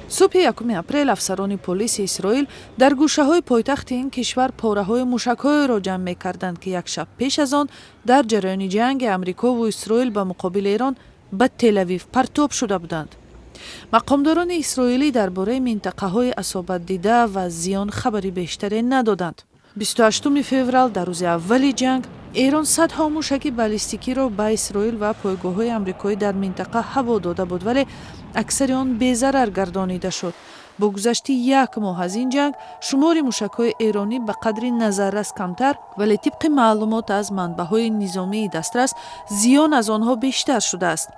Субҳи 1 апрел афсарони полиси Исроил дар гӯшаҳои пойтахти ин кишвар пораҳои мушакҳоеро ҷамъ мекарданд, ки як шаб пеш аз он дар ҷараёни ҷанги Амрикову Исроил ба муқобили Эрон ба Телавив партоб шуда буданд. Мақомдорони исроилӣ дар бораи минтақаҳои асобатдида ва зиён хабари бештаре надоданд. 28 феврал, дар рӯзи аввали ҷанг, Эрон садҳо мушаки баллистикиро ба Исроил ва пойгоҳҳои амрикоӣ дар минтақа ҳаво дода буд, вале аксари он безарар гардонида шуд. Бо гузашти як моҳ аз ин ҷанг шумори мушакҳои эронӣ ба қадри назаррас камтар, вале тибқи маълумот аз манбаъҳои низомии дастрас, зиён аз онҳо бештар шудааст.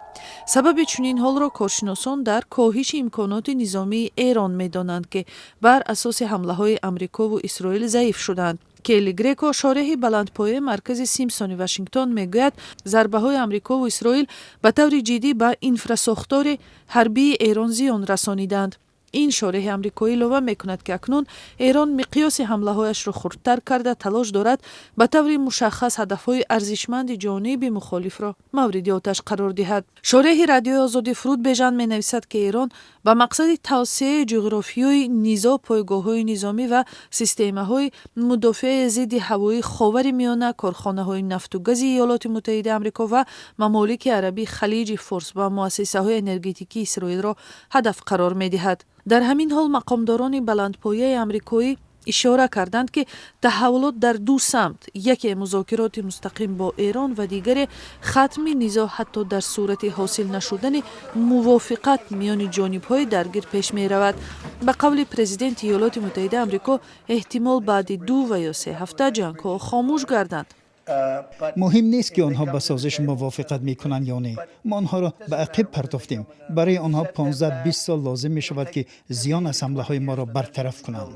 Сабаби чунин ҳолро коршиносон дар коҳиши имконоти низомии Эрон медонанд, ки бар асоси ҳамлаҳои Амрикову Исроил заиф шуданд. Келли Греко, шореҳи баландпояи Маркази Симпсони Вашингтон, мегӯяд, зарбаҳои Амрикову Исроил ба таври ҷиддӣ ба инфрасохтори ҳарбии Эрон зиён расониданд. Ин шореҳи амрикоӣ илова мекунад, ки акнун Эрон миқёси ҳамлаҳояшро хурдтар карда, талош дорад ба таври мушаххас ҳадафҳои арзишманди ҷониби мухолифро мавриди оташ қарор диҳад. Шореҳи Радиои Озодӣ Фуруд Бежан менависад, ки Эрон ба мақсади тавсеаи ҷуғрофиёи низоъ пойгоҳҳои низомӣ ва системаҳои мудофиаи зидди ҳавоии Ховари Миёна, корхонаҳои нафту гази Иёлоти Муттаҳидаи Амрико ва мамолики арабии Халиҷи Форс ва муассисаҳои энергетикии Исроилро ҳадаф қарор медиҳад. Дар ҳамин ҳол мақомдорони баландпояи амрикоӣ ишора карданд, ки таҳаввулот дар ду самт, яке музокироти мустақим бо Эрон ва дигаре хатми низоъ ҳатто дар сурати ҳосил нашудани мувофиқат миёни ҷонибҳои даргир, пеш меравад. Ба қавли президенти Иёлоти Муттаҳидаи Амрико, эҳтимол баъди 2 ва ё 3 ҳафта ҷангҳо хомӯш гарданд. Муҳим нест, ки онҳо ба созиш мувофиқат мекунанд ё не. Мо онҳоро ба ақиб партофтем. Барои онҳо 15-20 сол лозим мешавад, ки зиён аз ҳамлаҳои моро бартараф кунанд.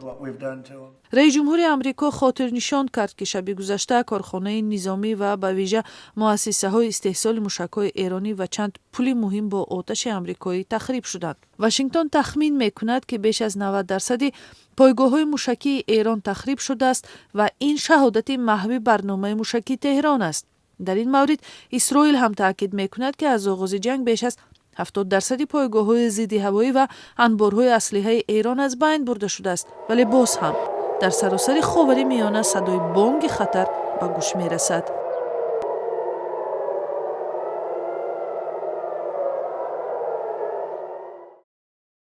Раиси ҷумҳури Амрико хотирнишон кард, ки шаби гузашта корхонаи низомӣ ва ба вижа муассисаҳои истеҳсоли мушакҳои эронӣ ва чанд пули муҳим бо оташи амрикоӣ тахриб шуданд. Вашингтон тахмин мекунад, ки беш аз 90 дарсади пойгоҳҳои мушакии Эрон тахриб шудааст ва ин шаҳодати маҳви барномаи мушакии Теҳрон аст. Дар ин маврид Исроил ҳам таъкид мекунад, ки аз оғози ҷанг беш аз 70 дарсади пойгоҳҳои зидди ҳавоӣ ва анборҳои аслиҳаи Эрон аз байн бурда шудааст, вале боз ҳам дар саросари Ховари Миёна садои бонги хатар ба гӯш мерасад.